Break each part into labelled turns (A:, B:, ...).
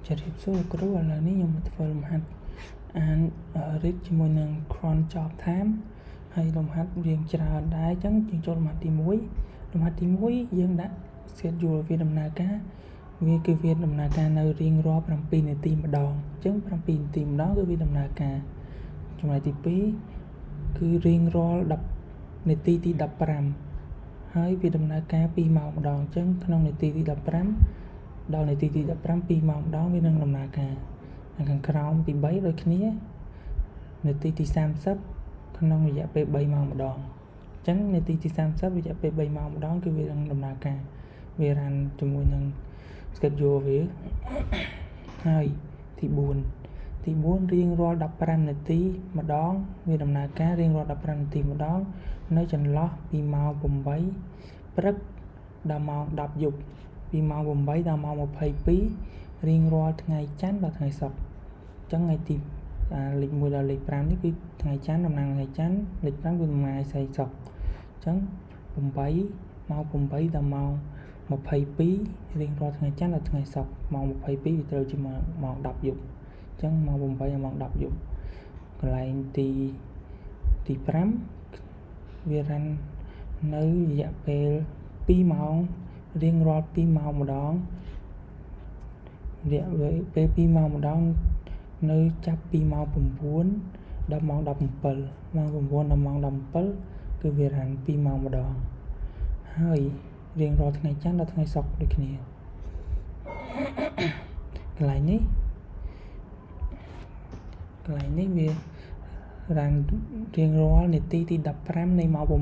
A: ជម្រាបសួរលោកគ្រូឥឡូវនេះខ្ញុំមកធ្វើលំហាត់អាន read ជាមួយនឹង cron job time ហើយលំហាត់រៀងច្រើនដែរអញ្ចឹងយើងចូលលំហាត់ទី1លំហាត់ទី1យើងដាក់ schedule វាដំណើរការវាគឺវាដំណើរការនៅរៀងរាល់7នាទីម្ដងអញ្ចឹង7នាទីម្ដងគឺវាដំណើរការចំណែកទី2គឺរៀងរាល់10នាទីទី15ហើយវាដំណើរការ2ម៉ោងម្ដងអញ្ចឹងក្នុងនាទីទី15ដល់នាទីទី15 2ម៉ោងម្ដងវានឹងដំណើរការហើយខាងក្រោមទី3ដូចគ្នានាទីទី30ក្នុងរយៈពេល3ម៉ោងម្ដងអញ្ចឹងនាទីទី30រយៈពេល3ម៉ោងម្ដងគឺវានឹងដំណើរការវា run ជាមួយនឹង schedule វាហើយទី4ទី4រៀងរាល់15នាទីម្ដងវាដំណើរការរៀងរាល់15នាទីម្ដងនៅចន្លោះពីម៉ោង8ព្រឹកដល់ម៉ោង10យប់ពីម៉ោង8ដល់ម៉ោង22រៀងរាល់ថ្ងៃច័ន្ទដល់ថ្ងៃសុក្រអញ្ចឹងថ្ងៃទីលេខ1ដល់លេខ5នេះគឺថ្ងៃច័ន្ទតំណាងថ្ងៃច័ន្ទលេខ5គឺតំណាងថ្ងៃសុក្រអញ្ចឹង8ម៉ោង8ដល់ម៉ោង22រៀងរាល់ថ្ងៃច័ន្ទដល់ថ្ងៃសុក្រម៉ោង22វាត្រូវជាម៉ោង10យប់អញ្ចឹងម៉ោង8ដល់ម៉ោង10យប់កន្លែងទី5វា run នៅរយៈពេល2ម៉ោងរៀងរាល់2ម៉ោងម្ដងរយៈពេល2ម៉ោងម្ដងនៅចាប់ពីម៉ោង9ដល់ម៉ោង17ម៉ោង9ដល់ម៉ោង17គឺវា run 2ម៉ោងម្ដងហើយរៀងរាល់ថ្ងៃច័ន្ទដល់ថ្ងៃសុក្រដូចគ្នាកន្លែងនេះកន្លែងនេះវា run រៀងរាល់នាទីទី15នៃម៉ោង9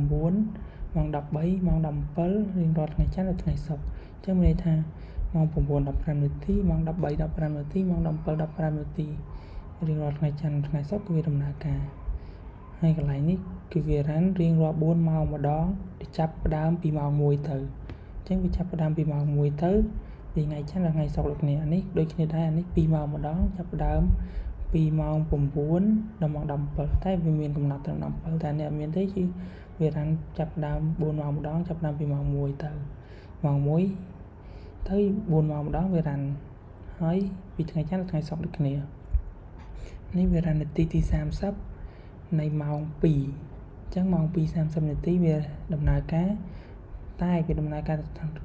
A: ម៉ោង13ម៉ោង17រៀងរាល់ថ្ងៃច័ន្ទដល់ថ្ងៃសុក្រអញ្ចឹងមានន័យថា ម៉ោង9:15នាទីម៉ោង13:15នាទីម៉ោង17:15នាទីរៀងរាល់ថ្ងៃច័ន្ទថ្ងៃសុក្រគឺវាដំណើរការហើយកន្លែងនេះគឺវា run រៀងរាល់4ម៉ោងម្ដងដែលចាប់ផ្ដើមពីម៉ោង1ទៅអញ្ចឹងវាចាប់ផ្ដើមពីម៉ោង1ទៅពីថ្ងៃច័ន្ទដល់ថ្ងៃសុក្រដូចគ្នាអានេះដូចគ្នាដែរអានេះ2ម៉ោងម្ដងចាប់ផ្ដើមពីម៉ោង9ដល់ម៉ោង17តែវាមានកំណត់ត្រឹម17តែនេះអត់មានទេគឺវា run ចាប់ផ្ដើម4ម៉ោងម្ដងចាប់ផ្ដើមពីម៉ោង1ទៅម៉ោង1ទៅ4ម៉ោងម្ដងវា run ហើយពីថ្ងៃច័ន្ទដល់ថ្ងៃសុក្រដូចគ្នានេះវា run នាទីទី30នៃម៉ោង2អញ្ចឹងម៉ោង2:30នាទីវាដំណើរការតែវាដំណើរការ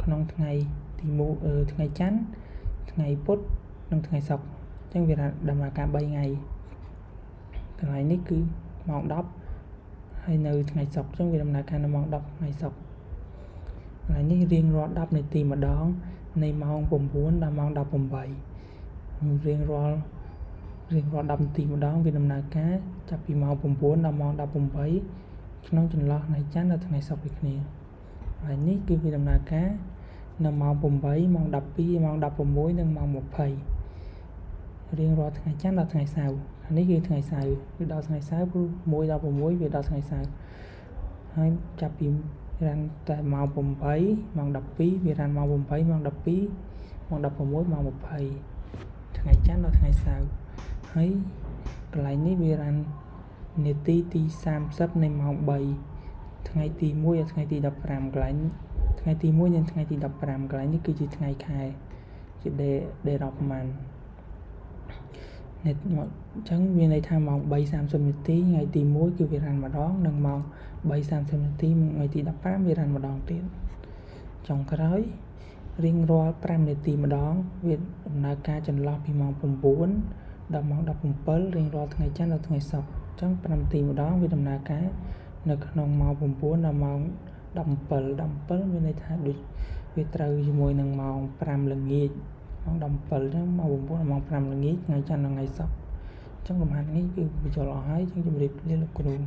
A: ក្នុងថ្ងៃទី1ថ្ងៃច័ន្ទថ្ងៃពុធនិងថ្ងៃសុក្រអញ្ចឹងវាដំណើរការ3ថ្ងៃកន្លែងនេះគឺម៉ោង10ហើយនៅថ្ងៃសុក្រអញ្ចឹងវាដំណើរការនៅម៉ោង10ថ្ងៃសុក្រកន្លែងនេះរៀងរាល់10នាទីម្ដងនៃម៉ោង9ដល់ម៉ោង18រៀងរាល់10នាទីម្ដងវាដំណើរការចាប់ពីម៉ោង9ដល់ម៉ោង18ក្នុងចន្លោះថ្ងៃច័ន្ទដល់ថ្ងៃសុក្រដូចគ្នាកន្លែងនេះគឺវាដំណើរការនៅម៉ោង8ម៉ោង12ម៉ោង16និងម៉ោង20រៀងរាល់ថ្ងៃច័ន្ទដល់ថ្ងៃសៅរ៍អានេះគឺថ្ងៃសៅរ៍គឺដល់ថ្ងៃសៅរ៍ព្រោះ1ដល់6វាដល់ថ្ងៃសៅរ៍ហើយចាប់ពី run តែម៉ោង8ម៉ោង12វា run ម៉ោង8ម៉ោង12ម៉ោង16ម៉ោង20ថ្ងៃច័ន្ទដល់ថ្ងៃសៅរ៍ហើយកន្លែងនេះវា run នាទីទី30នៃម៉ោង3ថ្ងៃទី1ដល់ថ្ងៃទី15កន្លែងថ្ងៃទី1និងថ្ងៃទី15កន្លែងនេះគឺជាថ្ងៃខែជា day day of month នេះអញ្ចឹងមានន័យថាម៉ោង3:30នាទីថ្ងៃទី1គឺវា run ម្ដងនិងម៉ោង3:30នាទីថ្ងៃទី15វា run ម្ដងទៀតចុងក្រោយ រៀងរាល់5នាទីម្ដង វាដំណើរការចន្លោះពីម៉ោង9ដល់ម៉ោង17រៀងរាល់ថ្ងៃច័ន្ទដល់ថ្ងៃសុក្រអញ្ចឹង5នាទីម្ដងវាដំណើរការនៅក្នុងម៉ោង9ដល់ម៉ោង17 17មានន័យថាដូចវាត្រូវជាមួយនឹងម៉ោង5ល្ងាចម៉ោង17អញ្ចឹងម៉ោង9ដល់ម៉ោង5ល្ងាចថ្ងៃច័ន្ទដល់ថ្ងៃសុក្រអញ្ចឹងលំហាត់នេះគឺបញ្ចូលអស់ហើយអញ្ចឹងជម្រាបលាលោកគ្រូ។